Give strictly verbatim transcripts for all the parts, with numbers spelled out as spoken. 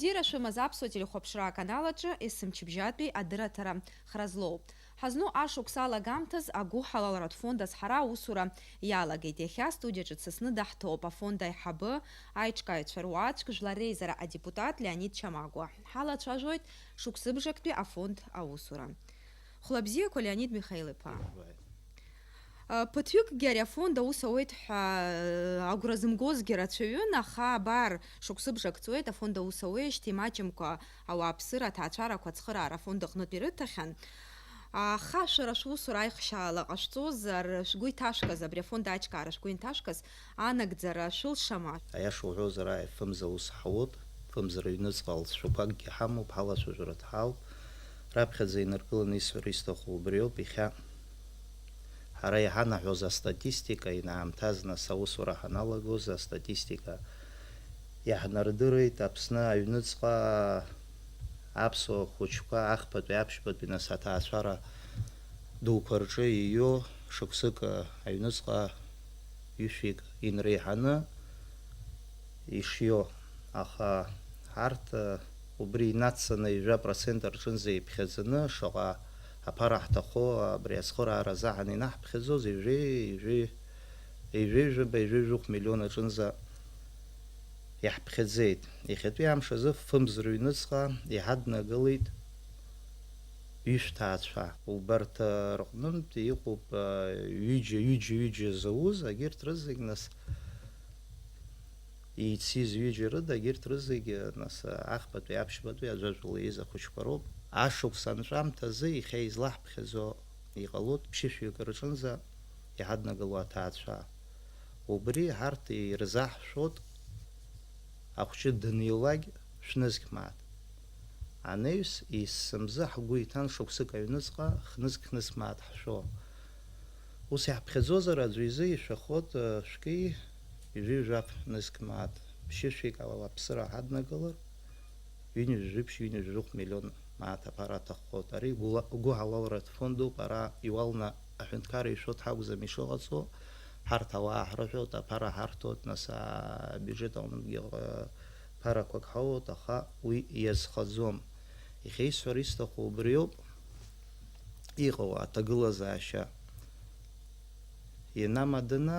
Бзиара шәымаз аԥсуа телехәаԥшра аканал аҿы есымчыбжьатәи адырраҭара хра злоу. Ҳазну ашықәс алагамҭаз агәыҳалалратә фонд азҳара аусура иалагеит. Иахьа астудиаҿы дсасны даҳҭоуп афонд аиҳабы, аиҿкааҩцәа руаӡәк, жәлар реизара адепутат Леонид Чамагәа. Ҳалацәажәоит шықәсыбжактәи афонд аусура. Хәлабзиақәа, Леонид Михаил-иԥа. Ԥыҭҩыкгьы ари афонд аус ауеит ҳәа агәра зымгозгьы рацәаҩын, аха абар, шықәсыбжак ҵуеит, афонд аус ауеижьҭеи маҷымкәа ауааԥсыра аҭаацәарақәа ацхыраара афонд аҟнытә ирыҭахьан. Аха шәара шәусура аихшьаала ҟашәҵозар, шәгәы иҭашәкыз, абри афонд аиҿкаара шәгәы инҭашәкыз, анагӡара шәылшама? Аиаша уҳәозар, ааи, фымз аус ҳауеит, фымз рыҩныҵҟа алҵшәақәакгьы ҳамоуп, ҳалацәажәара дҳауп. Раԥхьаӡа инаргыланы исҳәар исҭаху убриоуп, иахьа ҳара иҳанаҳәоз астатистика, инаамҭаз нас аусура ҳаналагоз астатистика иаҳнардырит, Аԥсны аҩныҵҟа аԥсуа хәыҷқәа ахԥатәи аԥшьбатәи нас аҭаацәара дуқәа рҿы иио шықәсык аҩныҵҟа ҩышәик инреиҳаны ишио, аха ҳарҭ, убри инацҵаны ҩажәа процент рҿынӡа иԥхьаӡаны шаҟа аԥара ҳҭахо абри ацхыраара азаҳан инаҳԥхьаӡоз ҩажәи, ҩажәи, ҩажәи жәаба, ҩажәи жәохә миллион аҿынӡа иаҳԥхьаӡеит. Иахьатәи амш азы фымз рыҩныҵҟа иҳаднагалеит ҩышә ҭаацәа. Убарҭ рҟнынтә иҟоуп, а, ҩыџьа, ҩыџьа, ҩыџьа зауз, агьырҭ рызегь нас еицыз ҩыџьа рыда, агьырҭ рызегь, нас, ахԥатәи аԥшьбатәи аӡәаӡәала ииз ахәыҷқәа роуп. Ашықәс анҵәамҭазы иахьа излаҳԥхьаӡо иҟалоит ԥшьышәҩык рҿынӡа иҳаднагалоу аҭаацәа. Убри ҳарҭ ирзаҳшәоит, ахәҷы данилак шәнызқь мааҭ. Анаҩс есымзы ҳгәы иҭан шықәсык аҩныҵҟа хнызқь-хнызқь мааҭ ҳшәо. Ус иаҳԥхьаӡозар, аӡәы изы ишәахоит, э, шәки ҩажәи жәаф нызқь мааҭ, ԥшьышәик ала аԥсыра ҳаднагалар, ҩынҩажәи жәиԥшь, ҩынҩажәи жәохә миллион мааҭ аԥара аҭаххоит. Ари гәыла-, гәыҳалалратә фондуп, ара иуалны аҳәынҭқарра ишәоит ҳакәӡам ишыҟаҵо, ҳарҭ ауаа ҳрыҳәоит, аԥара ҳарҭоит, нас, абиуџьет аҟнытәгьы, э, ԥарақәак ҳауеит, аха уи иазхаӡом. Иахьа исҳәар исҭаху убриоуп, иҟоу аҭагылазаашьа ианамаданы,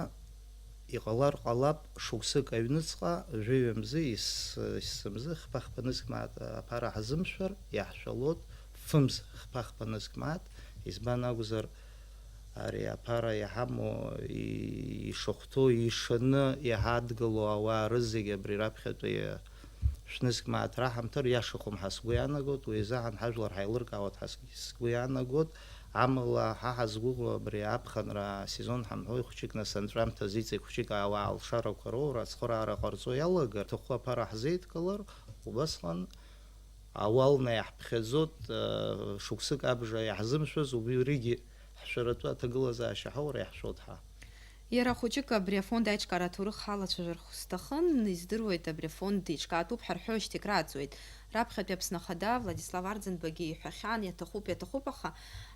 иҟалар ҟалап, шықәсык аҩныҵҟа, жәаҩа мзы, ес-, есымзы, хԥа-хԥа нызқь мааҭ аԥара ҳзымшәар, иаҳшәалоит фымз хԥа-хԥа нызқь мааҭ, избан акәзар, ари аԥара иҳамоу, и-, ишахәҭоу, ишаны иҳадгылоу ауаа рызегь абри раԥхьатәи шәнызқь мааҭ раҳамҭар иашахом ҳәа сгәы иаанагоит, уи азыҳәан ҳажәлар ҳаилыркаауеит ҳәа сгь-, сгәы иаанагоит, амала ҳа ҳазгәыӷуа абри аԥхынра асезон ҳамҳәои, хәҷык нас анҵәамҭаз иҵегь хәҷык ауаа алшарақәа роура, ацхыраара ҟарҵо иалагар, ҭахәы аԥара ҳзеидкылар, убасҟан ауална иаҳԥхьаӡоит, э, шықәсык абжа иаҳзымшәаз, убри уригьы ҳшәаратәы аҭагылазаашьа ҳаура иаҳшәоит ҳа. Иара хәыҷык абри афонд аиҿкаара аҭоурых ҳалацәажәар сҭахын, издыруеит, абри афонд еиҿкаатәуп ҳәа рҳәо шьҭа икрааҵуеит. Раԥхьатәи Аԥсны Ахада Владислав Арӡынбагьы иҳәахьан, иаҭахуп, иаҭахуп, аха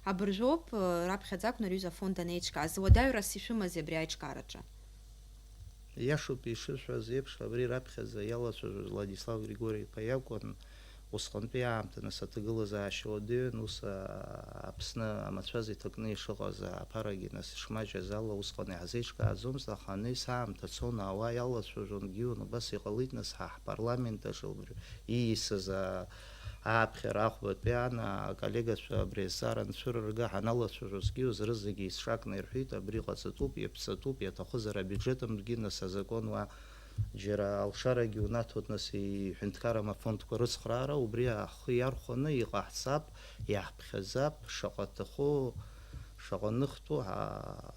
абыржәоуп, э, раԥхьаӡа акәын ари аҩыза афонд анеиҿкааз. Уадаҩрас ишәымази абри аиҿкаараҿы? Иашоуп ишышәҳәаз еиԥш, абри раԥхьаӡа иалацәажәоз Владислав Григори-иԥа иакәын. Усҟантәи аамҭа, нас, аҭагылазаашьа уадаҩын, ус, а, Аԥсны амацәаз иҭакны ишыҟаз аԥарагьы, нас, ишмаҷыз ала, усҟан иаҳзеиҿкааӡомызт, аха анаҩс аамҭа цон, ауаа иалацәажәон, Гион, убас иҟалеит, нас, ҳа ҳпарламент аҿы убри ииасыз, а, ааԥхьара ахәбатәи аан, аколлегацәа абри азҵаара анцәырырга ҳаналацәажәозгьы, зрызегьы еицҿакны ирҳәеит, абри ҟаҵатәуп, иаԥҵатәуп, иаҭахызар абиуџьетынтәгьы, нас, азакәан уа џьара алшарагьы унаҭоит, нас, иҳәынҭқарра афондқәа рыцхраара, убри аҳхы иархәаны иҟаҳҵап, иаҳԥхьаӡап, шаҟа ҭаху, шаҟа ныхтәу, ҳа-,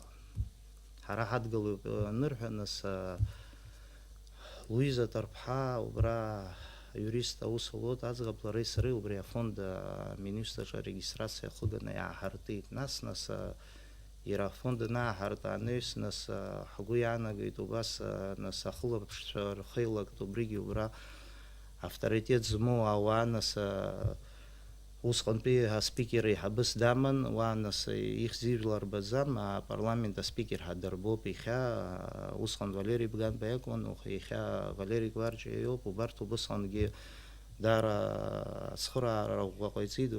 ҳара ҳадгылоуп, э, анырҳәа, нас, э, Луиза Ҭарԥҳа, убра аиурист аус луеит, аӡӷаб лареи сареи убри афонд, э, Минюстаҿы арегистрациа ахыганы иааҳартит. Нас, нас, э, Иара афонд анааҳарт анаҩс, нас, а, ҳгәы иаанагеит убас, а, нас, ахылаԥшцәа рхеилак убригьы убра авторитет змоу ауаа, нас, а, усҟантәи аспикер еиҳабыс даман, уа, нас, ихьӡ-ижәла рбаӡам, апарламент аспикер ҳәа дырбоуп иахьа, а, усҟан Валери Бганба иакәын, ух-, иахьа Валери Гварџьиа иоуп, убарҭ убысҟангьы Даара ацхыраара ӷәӷәа ҟаиҵеит,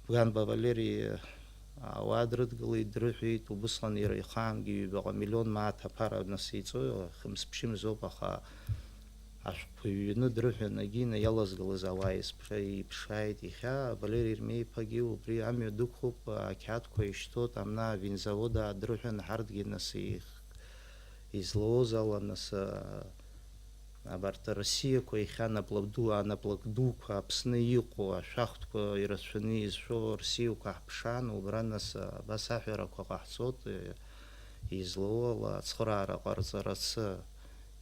Бганба Валери ауаа дрыдгылеит, дрыҳәеит, убысҟан иара ихаангьы ҩбаҟа миллион мааҭ аԥара насеиҵо, хымз-ԥшьымзоуп, аха ашәҟәқәа ҩны дрыҳәан, егьи иалазгалаз ауаа еиԥшааит. Иахьа Валери Ермеиԥагьы убри амҩа дықәуп, ақьаадқәа ишьҭоуп, амна авинзавод аадрыҳәан, ҳарҭгьы нас еих-, излоуз ала нас, а, абарҭ Россиақәа иахьа анаплак ду, анаплак дуқәа Аԥсны иҟоу ашәахтәқәа ирацәаны изшәо Россиақәа ҳԥшаан, убра нас, а, абас аҳәарақәа ҟаҳҵоит, е, излоу ала ацхыраара ҟарҵарацы.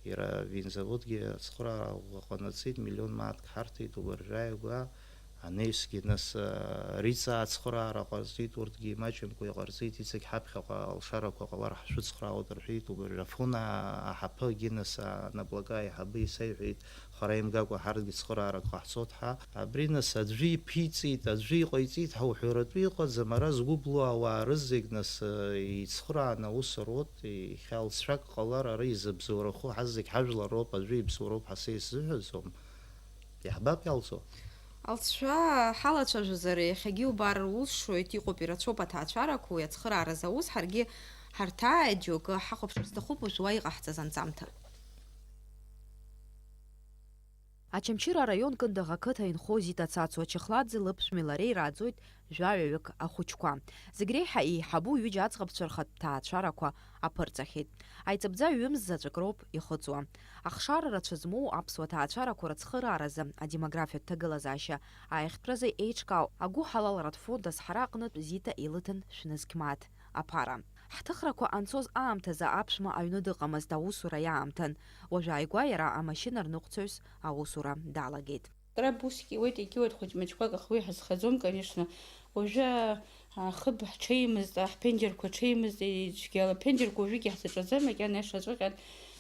Иара авинзаводгьы ацхыраара ҟанаҵеит, миллион мааҭк ҳарҭеит, убыржәы ааигәа анаҩсгьы нас, а, Риҵаа ацхыраара ҟарҵеит, урҭгьы имаҷымкәа иҟарҵеит, иҵегь ҳаԥхьаҟа алшарақәа ҟалар ҳшәыцхраауеит рҳәеит, убыржәы Афон а-, аҳаԥы Гинас анаплака аиҳабы исеиҳәеит, хара имгакәа ҳарҭгьы цхыраарак ҟаҳҵоит ҳәа. Абри нас аӡәы иԥиҵеит, аӡәы иҟаиҵеит ҳәа уҳәаратәы иҟаӡам, ара згәы блоу ауаа рызегь нас, а, ицхырааны аус руеит, иахьа алҵшәак ҟалар ара изыбзоурахо ҳазегь ҳажәлар роуп, аӡәы ибзоуроуп ҳәа са исзыҳәаӡом. Иаҳбап иалҵуа. Алҵшәа ҳалацәажәозар, иахьагьы иубар улшоит, иҟоуп, ирацәоуп аҭаацәарақәа, уи ацхырааразы аус, ҳаргьы ҳарҭааит, џьоукы ҳахәаԥшыр сҭахуп уажә уа иҟаҳҵаз анҵамҭа. Очамчыра араион Кындыӷ ақыҭа инхо Зита Цацу Ачыхладзе лыԥшәмеи лареи рааӡоит жәаҩаҩык ахәыҷқәа. Зегь реиҳа еиҳабу ҩыџьа аӡӷабцәа рхатә ҭаацәарақәа аԥырҵахьеит. Аиҵыбӡа ҩымз заҵәык роуп ихыҵуа. Ахшара рацәа змоу аԥсуа ҭаацәарақәа рыцхырааразы, адемографиатә ҭагылазаашьа аиӷьтәразы еиҿкаау агәыҳалалратә фонд азҳара аҟнытә Зита илыҭан шәнызқь мааҭ аԥара. Ҳҭыхрақәа анцоз аамҭазы аԥшәма аҩны дыҟамызт, аусура иаамҭан. Уажә ааигәа иара амашьына рныҟәцаҩс аусура далагеит. Раб усгьы иуеит, егьиуеит, хәыҷ-мыҷқәак, аха уи ҳазхаӡом, конечно. Уажәы, а, хыб ҳҽеимызт, а, ҳԥенџьырқәа ҽеимызт, цәгьала аԥенџьырқәа уажәыгьы ҳзаҿаӡам, макьана ишаҿыҟьан,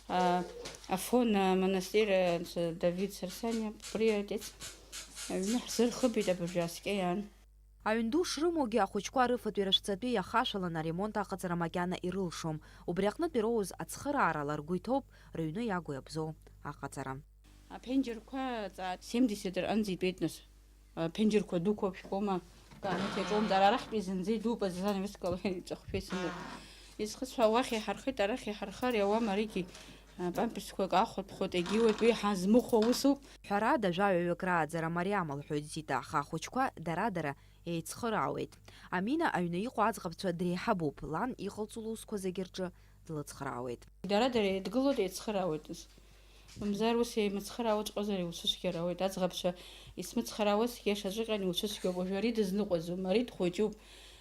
а, Афон, а, монастырь, а, ц-, Давид Сарсаниа, убри аотец аҩны ҳзырхыбит, абыржәы аскьа иан. Аҩн ду шрымоугьы, ахәыҷқәа рыфатәи рышәҵатәи иахашәалан аремонт аҟаҵара макьана ирылшом. Убри аҟнытә ироуз ацхыраарала ргәы иҭоуп рыҩны иагу иабзоу аҟаҵара. Аԥенџьырқәа ҵаа семьдесят рҟынӡа итәеит нас. Аԥенџьырқәа дуқәоуп, шәбома? Каанаҭ иаҿоумҵар, арахьтәи зынӡа идууп, азы занавескала иҵәахшәа исымоуп. Изхысҳәаау уахь иҳархеит, арахь иҳархар иауам, аригьы, а, памперсқәак ахәарԥхоит, егьиуеит, уи ҳазмыхәо усуп. Ҳәарада, жәаҩаҩык рааӡара мариам, лҳәоит Зита, аха ахәыҷқәа дара-дара еицхыраауеит. Амина аҩны иҟоу аӡӷабцәа дреиҳабуп, лан иҟалҵо лусқәа зегьы рҿы длыцхраауеит. Дара-дара еидгылоит, еицхыраауеит нас. Мамзар ус еимыцхыраауаҵәҟьозар иуцәыцәгьара ауеит. Аӡӷабцәа исмыцхраауазҭгьы иашаҵәҟьаны иуцәыцәгьоуп. Уажәы ари дызныҟәаӡом, ари дхәыҷуп.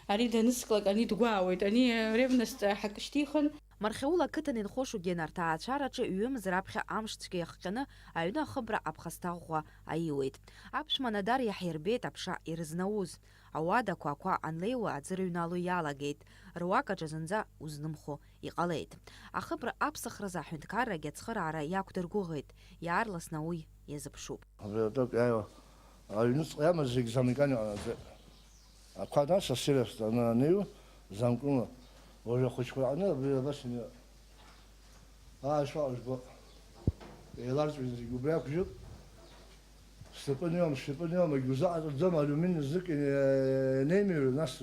Ари данысклак, ани дгәаауеит, ани ревность ҳакы шьҭихын. Мархьаула ақыҭан инхо Шугенар ҭаацәараҿы ҩымз раԥхьа амш цәгьа иахҟьаны аҩны ахыбра аԥхасҭа ӷәӷәа аиуеит. Аԥшәма Надар иаҳирбеит аԥша ирызнауз. Ауадақәа ақәа анлеиуа аӡы рыҩнало иалагеит, руак аҿы зынӡа узнымхо иҟалеит. Ахыбра аԥсахразы аҳәынҭқаррагьы ацхыраара иақәдыргәыӷит, иаарласны уи иазыԥшуп. Абри атәы иааиуа аҩныҵҟа иамаз зегь замкан иҟанаҵеит. Ақәа нас асирест ананеиу замкнула, уажәы ахәыҷқәа аҟны абри абас ими-, аа, ишԥаҟа жәбо, еиларҵәеит зегь, убри ақәжьып, снапы неиуам, сшьапы неиуам, агьузаҟаҵаӡом, алиумин знык инеимыҩр, нас,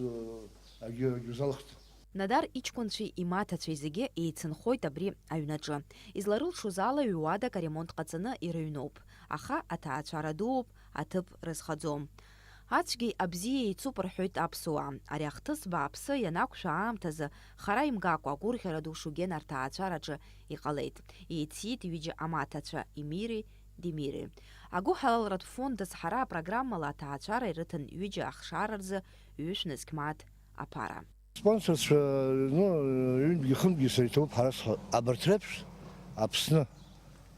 агьы-, агьузалхт. Надар иҷкәынцәеи имаҭацәеи зегьы еицынхоит абри аҩнаҿы. Изларылшоз ала ҩуадак аремонт ҟаҵаны ирыҩноуп, аха аҭаацәара дууп, аҭыԥ рызхаӡом. Ацәгьеи абзиеи еицуп рҳәоит аԥсуаа. Ари ахҭыс бааԥсы ианақәшәа аамҭазы, хара имгакәа, агәырӷьара ду Шуген арҭаацәараҿы иҟалеит. Еициит ҩыџьа амаҭацәа, Емири Демири. Агәыҳалалратә фонд азҳара апрограммала аҭаацәара ирыҭан ҩыџьа ахшара рзы ҩышә нызқь мааҭ аԥара. Спонсорцәа, ну, ҩынтәгьы хынтәгьы сара иҭабуп ҳара сҳәо. Абарҭ реиԥш Аԥсны,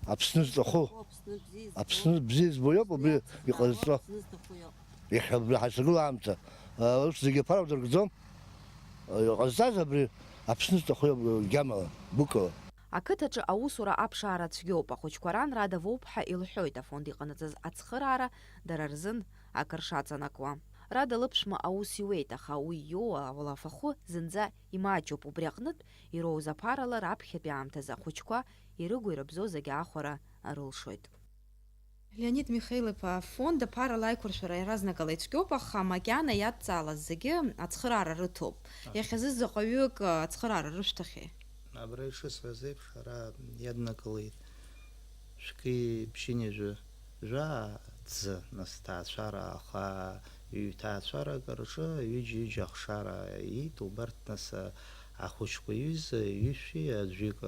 Аԥсны зҭаху, Аԥсны бзиа збо. Аԥсны бзиа збо иоуп абри иҟазҵо. Аԥсны зҭаху иоуп. Иахьа абри ҳазҭагылоу аамҭа, а, ус зегьы аԥара удыркӡом. А, иҟазҵаз абри Аԥсны зҭаху иоуп, гьамала, гәыкала. Ақыҭаҿы аусура аԥшаара цәгьоуп, ахәыҷқәа ран Рада Воуԥҳа илҳәоит, афонд иҟанаҵаз ацхыраара дара рзын акыр шаҵанакуа. Рада лыԥшәма аус иуеит, аха уи иоуа ауалафахәы зынӡа имаҷуп, убри аҟнытә ироуз аԥарала раԥхьатәи аамҭазы ахәыҷқәа ирыгу-ирыбзоу зегьы аахәара рылшоит. Леонид Михаил-иԥа, афонд аԥара лаиқәыршәара иаразнакала ицәгьоуп, аха макьана иадҵаалаз зегьы ацхыраара рыҭоуп. Иахьазы заҟаҩык ацхыраара рышәҭахьеи? Абра ишысҳәаз еиԥш, ара иаднакылеит шәкы ԥшьынҩажәи жәаа ӡы, нас, ҭаацәара, аха ҩ-ҭаацәарак рҿы ҩыџьа-ҩыџьа ахшара иит, убарҭ, нас, ахәыҷқәа ҩыза, ҩышәи аӡәык.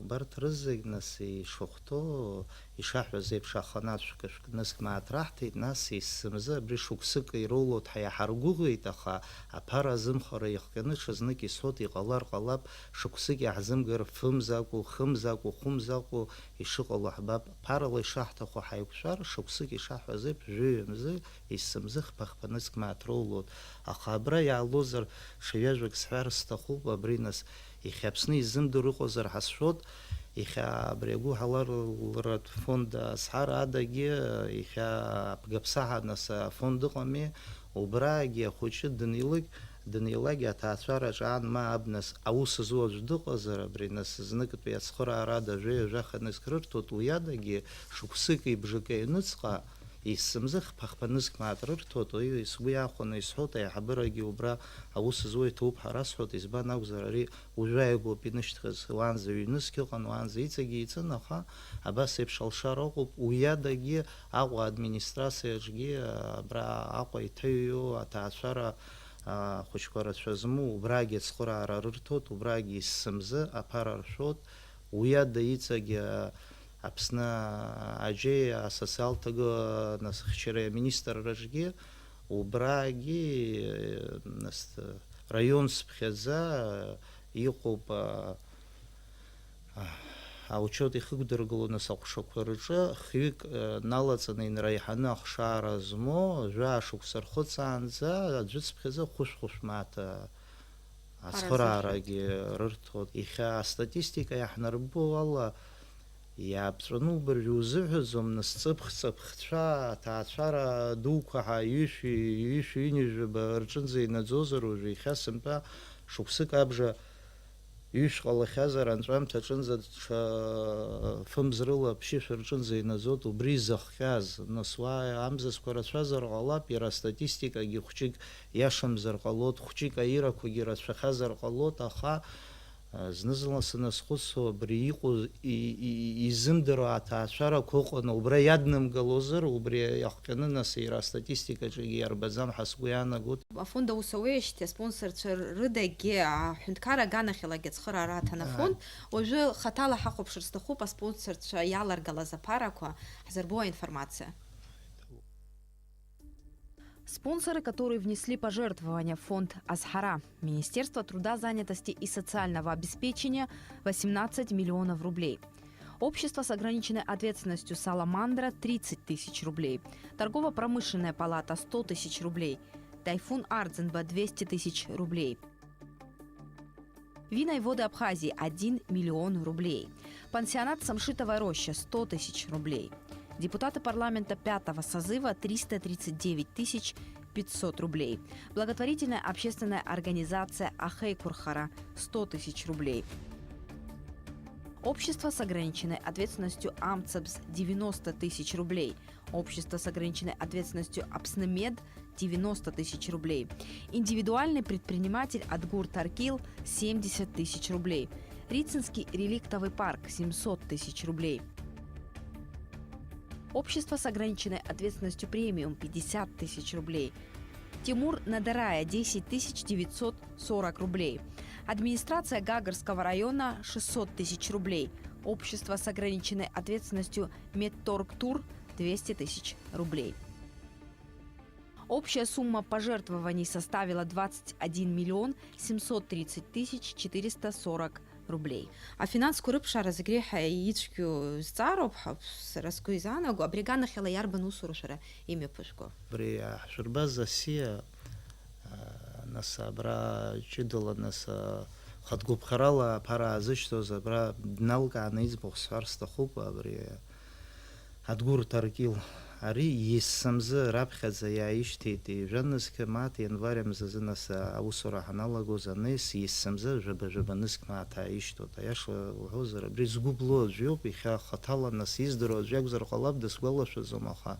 Убарҭ рызегь, нас, ишахәҭоу, ишаҳәаз еиԥш, аханатә шәкы-шәкы нызқь мааҭ раҳҭеит, нас, есымзы абри шықәсык ироулоит ҳәа иҳаргәыӷит, аха аԥара азымхара иахҟьаны ҽазнык исҳәоит, иҟалар ҟалап, шықәсык иаҳзымгар, фымз акәу, хымз акәу, хәымз акәу, ишыҟало ҳбап, ԥарала ишаҳҭаху ҳаиқәшәар, шықәсык ишаҳҳәаз еиԥш, жәаҩа мзы, есымзы хԥа-хԥа нызқь мааҭ роулоит. Аха абра иаалозар, ҽа ҩажәак сҳәар сҭахуп, абри, нас, иахьа Аԥсны изымдыруа ыҟазар ҳәа сшәоит, иахьа абри агәыҳалалратә фонд азҳара адагьы, иахьа абгаԥсаҳа, нас, афонд ыҟами, убраагьы ахәыҷы данилак, данилак аҭаацәараҿы аан ма абнас аус зуа аӡә дыҟазар, абри, нас, зныкытәи ацхыраарада жәаҩа-жәаха нызқь рырҭоит, уи адагьы шықәсыки бжаки аҩныҵҟа есымзы хԥа-хԥа нызқь мааҭ рырҭоит, уи сгәы иахәаны исҳәоит, аиҳабырагьы убра аус зуа иҭоуп ҳәа расҳәоит, избан акәзар, ари уажәы ааигәоуп инышьҭхыз, уаанӡа ҩнызқь ыҟан, уаанӡа иҵегьы иҵын, аха абас еиԥш алшара ыҟоуп, уи адагьы Аҟәа администрациаҿгьы, абра Аҟәа иҭыҩу аҭаацәара, а, хәыҷқәа рацәа змоу, убрагьы ацхыраара рырҭоит, убрагьы есымзы аԥара ршәоит, уи ада иҵегь, а, Аԥсны аџьеи асоциалтә ҭагылазаашьеи аминистрраҿгьы, убрагьы, нас, раион цыԥхьаӡа иҟоуп, а, а, аучет ихықәдыргыло, нас, аҟәшақәа рҿы хҩык, а, налаҵаны инреиҳаны ахшара змоу, жәаа шықәса рхыҵаанӡа аӡәы цыԥхьаӡа хәышә-хәышә мааҭ, а, ацхыраарагьы рырҭоит. Иахьа астатистика иаҳнарбо ала, иааԥҵәаны убыржәы узыҳәаӡом, нас, ҵыԥх-ҵыԥхцәа, аҭаацәара дуқәа ҳәа ҩышәи, ҩышәи ҩынҩажәаба рҿынӡа инаӡозар, уажәы иахьа сынтәа шықәсык абжа ҩышә ҟалахьазар, анҵәамҭа аҿынӡа ҽа фымз рыла ԥшьышә рҿынӡа инаӡоит, убри изыхҟьаз. Нас уа амзызқәа рацәазар ҟалап, иара астатистикагьы хәҷык иашамзар ҟалоит, хәҷык аирақәагьы рацәахазар ҟалоит, аха, а, зны-зынла саназхәыцуа, абри иҟоу, и-, и-, изымдыруа аҭаацәарақәа ыҟоуп, убра иаднамгалозар, убри иахҟьаны, нас, иара астатистикаҿы иарбаӡам ҳәа сгәы иаанагоит. Афонд аус ауеижьҭеи аспонсорцәа рыдагьы аҳәынҭқарра аганахьалагьы ацхыраара аҭан афонд. Уажәы хаҭала ҳахәаԥшыр сҭахуп аспонсорцәа иаларгалаз аԥарақәа, ҳзырбо аинформациа. Спонсоры, которые внесли пожертвования в фонд «Азҳара»: Министерство труда, занятости и социального обеспечения — восемнадцать миллионов рублей. Общество с ограниченной ответственностью «Саламандра» — тридцать тысяч рублей. Торгово-промышленная палата — сто тысяч рублей. «Тайфун» Ардзинба — двести тысяч рублей. «Вина и воды Абхазии» — один миллион рублей. Пансионат «Самшитовая роща» — сто тысяч рублей. Депутаты парламента пятого созыва — триста тридцать девять тысяч пятьсот рублей. Благотворительная общественная организация «Ахеиқәырхара» — сто тысяч рублей. Общество с ограниченной ответственностью «Амцабз» — девяносто тысяч рублей. Общество с ограниченной ответственностью «Апснымед» — девяносто тысяч рублей. Индивидуальный предприниматель «Адгур Таркил» — семьдесят тысяч рублей. Рицинский реликтовый парк — семьсот тысяч рублей. Общество с ограниченной ответственностью «Премиум» — пятьдесят тысяч рублей. Тимур Надарая — десять тысяч девятьсот сорок рублей. Администрация Гагарского района — шестьсот тысяч рублей. Общество с ограниченной ответственностью «Медторгтур» — двести тысяч рублей. Общая сумма пожертвований составила двадцать один миллион семьсот тридцать тысяч четыреста сорок рублей. Афинансқәа рыԥшаара зегь реиҳа ицәгьоу зҵаароуп ҳәа сара сгәы изаанаго, абри аганахьала иарбан усура шәара имҩаԥышәго? Абри, а, ҳшәырбаз асиа, а, нас абра ҷыдала, нас, а, хатә гәаԥхарала аԥара аазышьҭуаз абра дналкааны иӡбахә сҳәар сҭахуп, абри Адгәыр Ҭаркьыл, Ари есымзы раԥхьаӡа иааишьҭит, ҩажәа нызқь мааҭ, январь мзазы нас аусура ҳаналагоз анеис, есымзы жәаба-жәаба нызқь мааҭ ааишьҭоит. Аиаша уҳәозар, абри згәы блоу аӡә иоуп, иахьа хаҭала нас издыруа аӡә иакәзар ҟалап, дысгәалашәаӡом, аха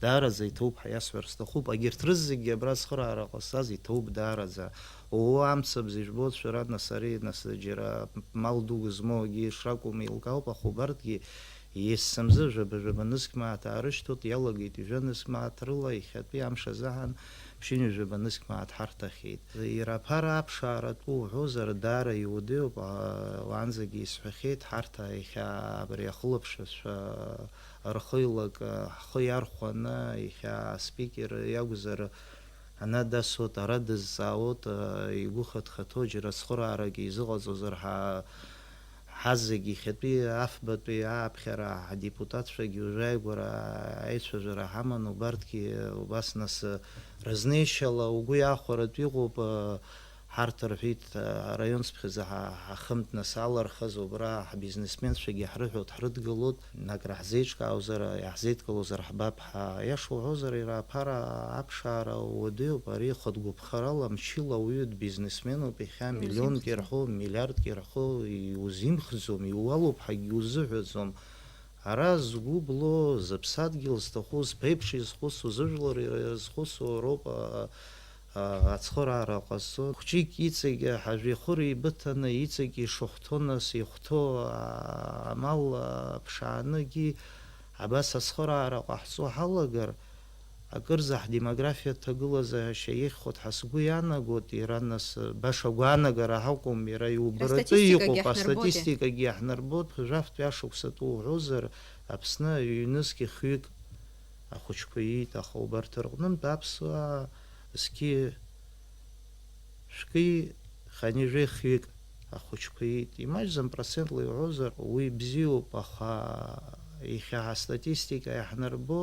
даараӡа иҭоуп ҳәа иасҳәар сҭахуп. Егьырҭ рызегьы абра ацхыраара ҟазҵаз иҭоуп даараӡа. Уу, амцабз ижәбоит шәара, нас ари, нас џьара мал дук змоугьы шракәым еилкаауп, аха убарҭгьы есымзы жәаба-жәаба нызқь мааҭ аарышьҭуеит, иалагеит ҩажәа нызқь мааҭ рыла, иахьатәи амш азыҳәан ԥшьынҩажәаба нызқь мааҭ ҳарҭахьеит. Иара аԥара аԥшааратәы уҳәозар, даара иудеиуп, а, уаанӡагьы исҳәахьеит, ҳарҭ иахьа абри ахылаԥшҩцәа рхы еилак, ҳхы иархәаны, иахьа аспикер иакәзар, ана дасуеит, ара дызҵаауеит, игәы хыҭ-хыҭуа џьара цхыраарак изыҟаҵозар ҳа, ҳазегь иахьатәи афбатәи ааԥхьара ҳдепутатцәагьы уажәааигәара аицәажәара ҳаман, убарҭгьы убас нас рызнеишьала угәы иахәаратә иҟоуп, ҳарҭ рҳәеит, араион цыԥхьаӡа ҳа-, ҳахымтны салархыз убра ҳбизнесменцәагьы ҳрыҳәоит, ҳрыдгылоит. Ак раҳзеиҿкаауазар, иаҳзеидкылозар ҳбап ҳәа. Иаша уҳәозар, иара аԥара аԥшаара уадаҩуп, ари хатә гәаԥхарала, мчыла ауаҩы дбизнесменуп, иахьа миллионк ирҳәо, миллиардк ирҳәо иузимхӡом, иуалуп ҳәагьы иузыҳәаӡом. Ара згәы блоу, зыԥсадгьыл зҭаху, зԥеиԥш изхәыцу, зыжәлар ирызхәыцу роуп, а, а, ацхыраара ҟазҵо. Хәҷык иҵегь ҳажәихәыр еибыҭаны, иҵегь ишахәҭоу нас ихәҭоу, а, амал, а, ԥшааныгьы абас ацхыраара ҟаҳҵо ҳалагар, акырӡа ҳдемографиа ҭагылазаашьа ихьхоит ҳәа сгәы иаанагоит, иара нас, баша гәаанагара ҳакәым, иара иубаратәы иҟоуп, астатистикагьы иаҳнарбоит, астатистикагьы иаҳнарбоит, жәафтәи ашықәсатәы уҳәозар, Аԥсны ҩнызқь хҩык ахәыҷқәа иит, аха убарҭ рҟнынтә аԥсуаа зқьи шәкы ханижәи хҩык ахәыҷқәа иит. Имаҷӡам процентла иуҳәозар, уи бзиоуп, аха иахьа ҳастатистика иаҳнарбо,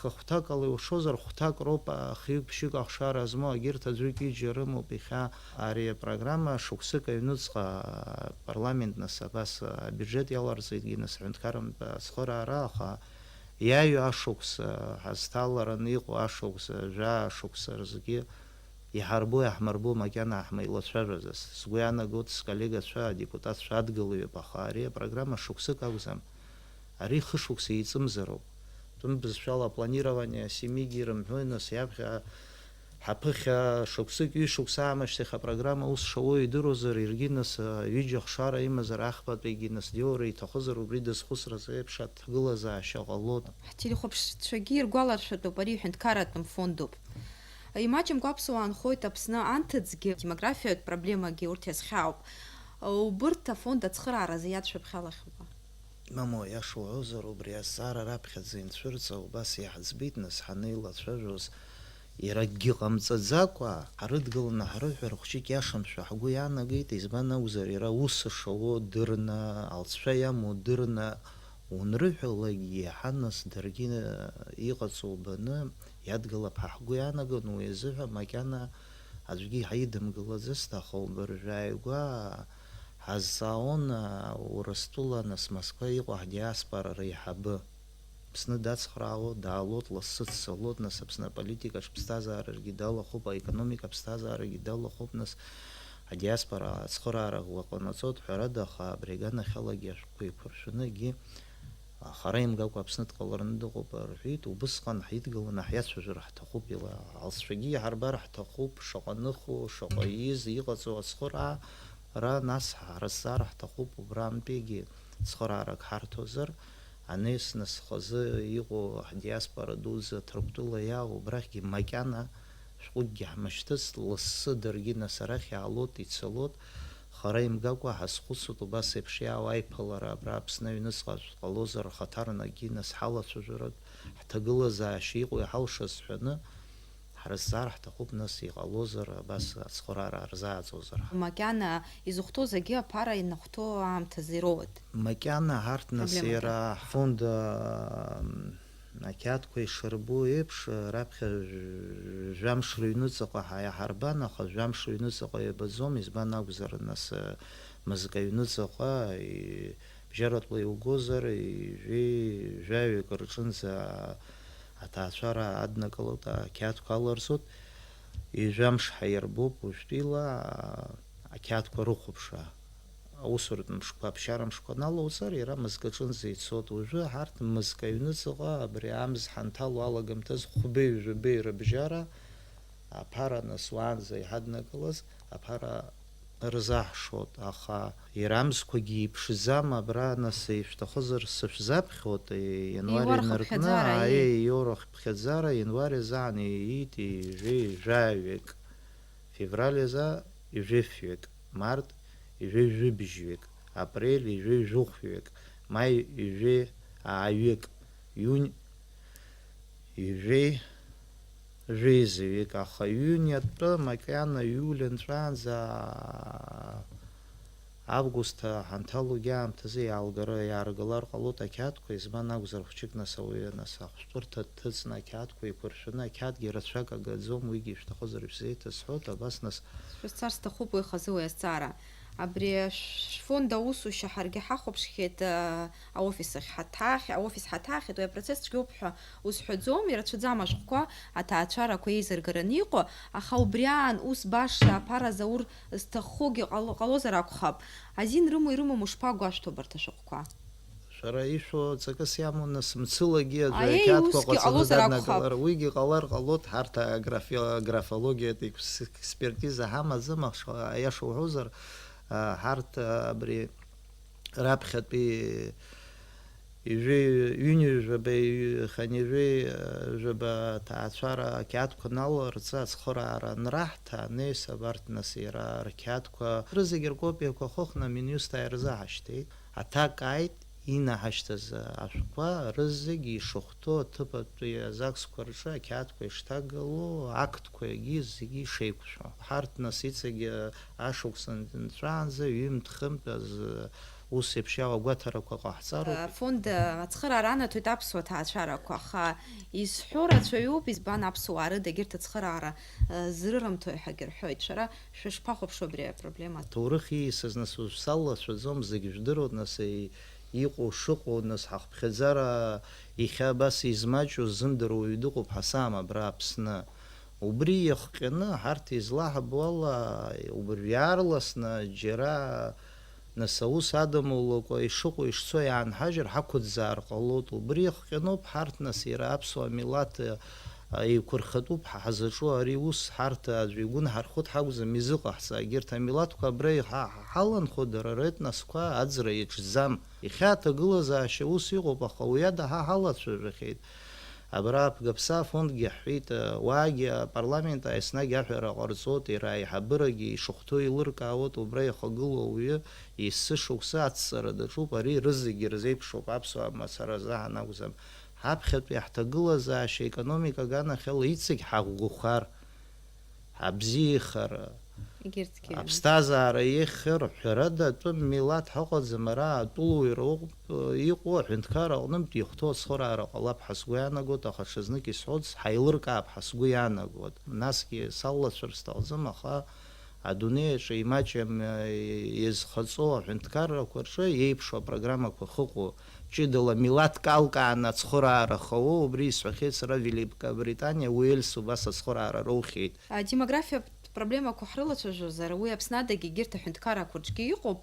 хыхәҭак ала иушозар, хәҭак роуп, хҩык-ԥшьҩык ахшара змоу, агьырҭ аӡәык ҩыџьа рымоуп. Иахьа ари апрограмма шықәсык аҩныҵҟа апарламент нас абас абиуџьет иаларҵеитгьы нас аҳәынҭқарратә ацхыраара, аха иааҩуа ашықәс, ҳазҭалараны иҟоу ашықәс, жәаа шықәса рзгьы иҳарбо, иаҳмырбо макьана ҳмеилацәажәаӡац. Сгәы иаанагоит, сколлегацәа, адепутатцәа адгылаҩуп, аха ари апрограмма шықәсык акәӡам. Ари хышықәса еиҵымзароуп. Тәым бызшәала апланирование семьи-гьы рымҳәои, нас иаԥхьа ҳаԥыхьа шықәсык, ҩышықәса аамышьҭахь апрограмма ус шауоу идыруазар, иаргьы нас, а, ҩыџьа хшара имазар, ахԥатәигьы нас диура иҭахызар, убри дазхәыцразы еиԥш аҭагылазаашьа ҟалоит. Ҳтелехәаԥшцәагьы иргәаларшәатәуп, ари ҳәынҭқарратәым фондуп. Имаҷымкәа аԥсуаа нхоит Аԥсны анҭыҵгьы, демографиатә проблемагьы урҭ иазхьаауп. Убырҭ афонд ацхырааразы иадшәыԥхьалахьоума? Мамоу, иаша уҳәозар, убри азҵаара раԥхьаӡа инцәырҵа убас иаҳӡбеит, нас ҳанеилацәажәоз, иара акгьы ҟамҵаӡакәа, ҳарыдгыланы ҳрыҳәар, хәҷык иашамшәа ҳгәы иаанагеит, избан акәзар, иара ус шауоу дырны, алҵшәа иамоу дырны, унрыҳәалакгьы, иаҳа нас даргьы иҟаҵоу баны, иадгылап ҳәа ҳгәы иаанагон, уи азыҳәа макьана аӡәгьы ҳаидымгылаӡацт, аха убыржәы ааигәа ҳазҵаауан, Урыстәыла, нас Москва иҟоу ҳдиаспора реиҳабы. Аԥсны дацхраауа, даалот, лассы дцалот, нас Аԥсны аполитикаҿ ԥсҭазаарагьы далахәуп, аекономика ԥсҭазаарагьы далахәуп, нас адиаспора ацхыраара ӷәӷәа ҟанаҵот, ҳәарада, аха абри аганахьалагьы ашәҟәқәа еиқәыршәаны егьи хара имгакәа Аԥсны дҟалараны дыҟоуп рҳәеит, убысҟан ҳидгыланы ҳиацәажәар ҳҭахуп, ила-, алҵшәагьы иҳарбар ҳҭахуп, шаҟа ныху, шаҟа ииз, иҟаҵоу ацхыраара, нас ҳарызҵаар ҳҭахуп убрантәигьы цхыраарак ҳарҭозар, анеи-снеи хазы иҟоу ҳдиаспора дуӡӡа Ҭырқәтәыла иаау, убрахьгьы макьана шәҟәыкгьы ҳмышьҭыцт, лассы даргьы нас арахь иаалот, ицалот, хара имгакәа ҳазхәыцуеит, убас еиԥш иаау аиԥылара абра Аԥсны аҩныҵҟа ҟалозар, хаҭарнакгьы нас ҳалацәажәаратә ҳҭагылазаашьа иҟоу иҳалшаз ҳәаны, ҳрызҵаар ҳҭахуп, нас иҟалозар, абас ацхыраара рзааӡозар ҳәа. Макьана изыхәҭоу зегьы аԥара инахәҭоу аамҭазы ироуеит. Макьана ҳарҭ нас проблемада иара ҳфонд, ам, ақьаадқәа ишырбо еиԥш, раԥхьа жәамш рыҩныҵаҟа ҳа-, иаҳарбан, аха жәамш рыҩныҵаҟа иабаӡом, избан акәзар, нас, мызкы аҩныҵаҟа, и-, бжьаратәла иугозар, ижәи жәаҩык рҿынӡа Аҭаацәара аднакылоит, ақьаадқәа аларҵоит, ҩажәа мш ҳаирбоуп уажәтәила, ақьаадқәа рыхәаԥшра. Аусуратә мшқәа, аԥсшьара мшқәа налоуҵар, иара мызкаҿынӡа ицоит. Уажәы ҳарҭ мызк аҩныҵҟа абри амз ҳанҭало алагамҭазы хәбеи жәабеи рыбжьара, аԥара нас уаанӡа иҳаднакылаз, аԥара рзаҳшоит, аха иара амзқәагьы иԥшӡам, абра нас ишәҭахызар сышәзаԥхьоит, иануар инаркны, иуархыԥхьаӡара, аиеи, иоурахь ԥхьаӡара, иануар азы аан иит ижәеи жәаҩык, февраль азы ижәефҩык, март ижәеи жәыбжьҩык, апрель ижәеи жәохәҩык, маи ижәеи ааҩык, иунь ижәеи жәеизаҩык, аха июни атәы макьана иули нҵәаанӡа, август ҳанҭалогьы аамҭазы иаалгара, иааргалар ҟалоит ақьаадқәа, избан акәзар, хәҷык нас ауаҩы, нас ахәшәтәырҭа дҭыҵны ақьаадқәа еиқәыршәаны, ақьаадгьы рацәак агаӡом, уигьы ишәҭахызар ишәзеиҭасҳәоит, абас нас. Шәызцар сҭахуп уи хазы уи азҵаара. Абри шәфонд аусушьа ҳаргьы ҳахәаԥшхьеит, а, аофис ахь ҳаҭаахь-, аофис ҳаҭаахьеит, уи апроцесс цәгьоуп ҳәа узҳәаӡом, ирацәаӡам ашәҟәқәа аҭаацәарақәа еизыргараны иҟоу, аха убри аан ус баша аԥара заур зҭаххогьы ҟало-, ҟалозар акәхап. Азин рымоу ирымам ушԥагәашәҭо абарҭ ашәҟәқәа? Шәара ишәо ҵакыс иамоу, нас, мцылагьы аӡәы, аиеи, ақьаадқәа усгьы ҟаҵаны ҟалозар акәхап. Даднакылар, уигьы ҟалар ҟалоит, ҳарҭ аграфи-, аграфологиатә екс-, експертиза ҳамаӡам, аха, аиаша уҳәозар, а, ҳарҭ, а, абри раԥхьатәи ҩажәи, ҩынҩажәаба, ҩ-, хынҩажәи, а, жәаба ҭаацәара ақьаадқәа наларҵы ацхыраара анраҳҭа, анеисаб арҭ, нас, иара рқьаадқәа рызегь ркопиақәа хыхны Минюст ааирзаҳашьҭит. Аҭак ааит, инаҳашьҭыз ашәҟәқәа рызегь ишахәҭоу аҭыԥатәи азакәқәа рҿы ақьаадқәа ишҭагылоу, актқәагьы зегьы ишеиқәшәо. Ҳарҭ, нас, иҵегь ашықәс нҵәаанӡа ҩымҭ-хынтә азы ус еиԥш иала агәаҭарақәа ҟаҳҵароуп. Афонд ацхыраара анаҭоит аԥсуа ҭаацәарақәа, аха изҳәо рацәаҩуп, избан аԥсуаа рыда егьырҭ ацхыраара, э, зрырымҭо ҳәагьы рҳәоит. Шәара шәышԥахәаԥшуа абри апроблема? Аҭоурых ииасыз, нас, уажә салацәаӡом, зегь жәдыруеит, нас, и-, иҟоу шыҟоу, нас, ҳахыԥхьаӡара иахьа абас измаҷу ззымдыруа уаҩ дыҟоуп ҳәа саам абра Аԥсны. Убри иахҟьаны, ҳарҭ излаҳбо ала, убыржә иаарласны џьара, нас, аус адамулакәа ишыҟоу ишцо иаанҳажьыр, ҳақәыӡзаар ҟалоит. Убри иахҟьаноуп ҳарҭ, нас, иара аԥсуа милаҭ, а, еиқәырхатәуп ҳа ҳзаҿу ари ус, ҳарҭ аӡәы игәы нҳархоит ҳакәӡам изыҟаҳҵа. Егьырҭ амилаҭқәа абра иҳа-, ҳаланхо дара ретносқәа аӡра иаҿӡам. Иахьа аҭагылазаашьа ус иҟоуп, аха уи ада ҳа ҳалацәажәахьеит. Абра Аԥгаԥса афондгьы ҳҳәеит, уаагьы апарламент еснагь аҳәара ҟарҵоит, иара аиҳабырагьы ишахәҭоу еилыркаауеит, убра ихагылоу ауаҩы есышықәса ацҵара даҿуп, ари рызегьы ирзеиԥшуп, аԥсуаа мацара азы ҳанакәӡам. Ҳаԥхьатәи ҳҭагылазаашьа аекономика аганахьала иҵегь ҳаӷәӷәақәар, абзиахара, егьырҭгьы, аԥсҭазаара еиӷьхар, ҳәарада, атәым милаҭ ҳаҟаӡам, ара атәылауаҩра ыҟоуп, иҟоу аҳәынҭқарра аҟнытә иахәҭоу ацхыраара ҟалап ҳәа сгәы иаанагоит, аха ҽазнык исҳәоит, ҳаилыркаап ҳәа сгәы иаанагоит. Насгьы салацәар сҭахӡам, аха адунеи аҿы имаҷым, иазхаҵоу аҳәынҭқаррақәа рҿы еиԥшу апрограммақәа ахьыҟоу, ҷыдала милаҭк алкааны ацхыраара ахьауоу, убри исҳәахьеит сара, Великобританиа, Уельс убас ацхыраара роухьеит. Адемографиатә проблемақәа ҳрылацәажәозар, уи Аԥсны адагьы егьырҭ аҳәынҭқаррақәа рҿгьы иҟоуп,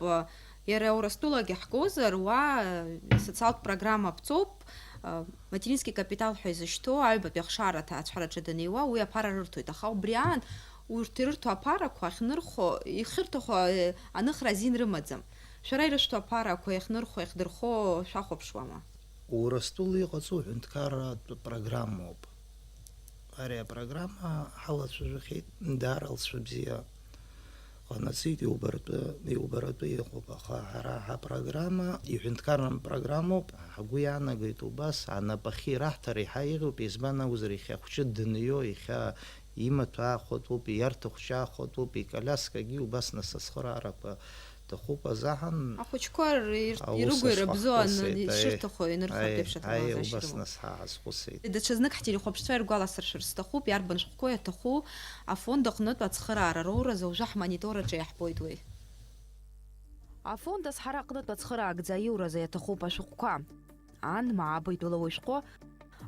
иара Урыстәылагьы ҳгозар, уа социалтә программа ԥҵоуп, материнский капитал ҳәа изышьҭоу аҩбатәи ахшара аҭаацәараҿы даниуа, уи аԥара рырҭоит, аха убри аан урҭ ирырҭо аԥарақәа ахьнырхо, ихьырҭахо, аныхра азин рымаӡам. Шәара ирышәҭо аԥарақәа иахьнырхо, иахдырхо шәахәаԥшуама? Урыстәыла иҟаҵоу ҳәынҭқарратә программоуп. Ари апрограмма ҳалацәажәахьеит, даара лҵшәа бзиа ҟанаҵеит, иубартәы, иубаратәы иҟоуп, аха ҳара ҳапрограмма иҳәынҭқарратә программоуп, ҳгәы иаанагоит убас, анапахьы ираҳҭар еиҳа еиӷьуп, избан акәзар, иахьа ахәҷы дынио, иахьа имаҭәа аахәатәуп, иарҭ ахәҷы аахәатәуп, икалиаскагьы убас нас ацхыраарақәа ҭахуп азаҳан. Ахәыҷқәа ир-, аус ирыгу ирыбзоу ан-, ҳазхәыцит, аиеи, ишырҭаху инырхып аиеи, еиԥш аиеи, аҭагылазаашьа убас рымоуп. Нас ҳа-, ҳазхәыцит. Даҽазнык ҳтелехәаԥшцәа иргәаласыршәар сҭахуп, иарбан шәҟәқәоу иаҭаху афонд аҟнытә ацхыраара роуразы уажәы ҳмонитор аҿы иаҳбоит уи. Афонд азҳара аҟнытә ацхыраагӡа аиуразы иаҭахуп ашәҟәқәа. Ан Мааб итәылауаҩ шәҟәы,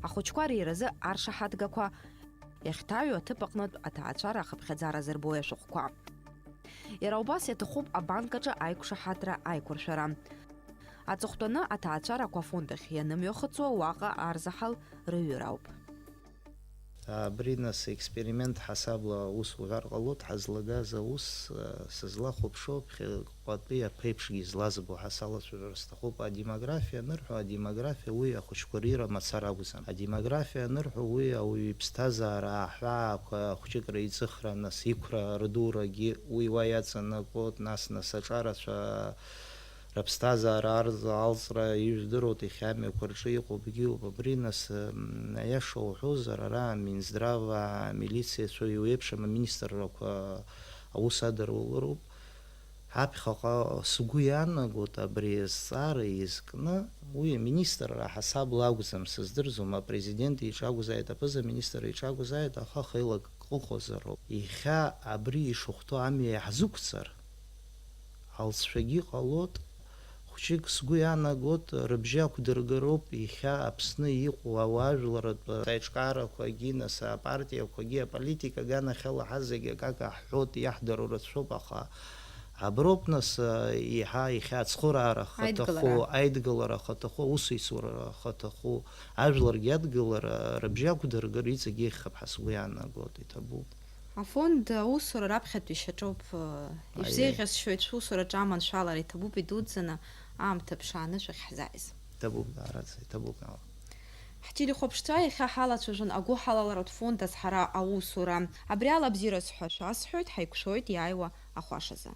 Ахәыҷқәа реиразы аршаҳаҭгақәа иахьҭаҩу аҭыԥ аҟнытә аҭаацәара ахыԥхьаӡара зырбои ашәҟәқәа. Иара убас иаҭахуп абанк аҿы аиқәшаҳаҭра аиқәыршәара. Аҵыхәтәаны аҭаацәарақәа афонд ахь ианымҩахыҵуа уаҟа арзаҳал рыҩра ауп. Абри, нас, експеримент ҳасабла ус уҳәар ҟалоит, ҳазлагаз аус, а, сызлахәаԥшуа ԥхьаҟатәи аԥеиԥшгьы излазбо ҳәа салацәажәар сҭахуп. Адемографиа анырҳәо, адемографиа уи ахәыҷқәа рира мацара акәӡам. Адемографиа анырҳәо, уи ауаҩы иԥсҭазаара аҳәаақәа, хәҷык реиҵыхра, нас, иқәра рдурагьы уи уа иаҵанакуеит, нас, нас аҿарацәа рыԥсҭазаара арза алҵра ижәдыруеит, иахьа амҩақәа рҿы иҟоу бгьыуп. Абри, нас, м, аиаша уҳәозар, ара аминздрава, амилициацәа, еиуеиԥшым аминистррақәа аус адырулароуп. Аԥхьаҟа сгәы иаанагоит абри азҵаара изкны, уи аминистрра аҳасабла акәӡам, сыздырӡом, апрезидент иҿы акәзааит, аԥыза-министр иҿы акәзааит, аха хеилак ыҟозароуп. Иахьа абри ишахәҭоу амҩа иаҳзықәҵар, алҵшәагьы ҟалоит, хәҷык сгәы иаанагоит, рыбжьы ақәдыргароуп иахьа Аԥсны иҟоу ауаажәларратә аиҿкаарақәагьы, нас, апартиақәагьы, аполитика аганахьала ҳа зегьы акака ҳҳәоит, иаҳдыруа рацәоуп, аха аброуп, нас, еиҳа иахьа ацхыраара ахаҭаху, Аидгылара. Аидгылара ахаҭаху, аусеицура ахаҭаху, ажәларгьы адгылара рыбжьы ақәдыргар иҵегь еиӷьхап ҳәа сгәы иаанагоит, иҭабуп. Афонд аусура раԥхьатәи шьаҿоуп, э, Аиеи. Ишәзеиӷьасшьоит, шәусураҿы аманшәалара иҭабуп идуӡӡаны, аамҭа ԥшааны шәахьҳзааиз. Иҭабуп, даараӡа, иҭабуп, Нала. Ҳтелехәаԥшцәа, иахьа ҳалацәажәон агәыҳалалратә фонд азҳара аусура. Абри ала бзиараз ҳәа шәасҳәоит, ҳаиқәшәоит иааиуа ахәашазы.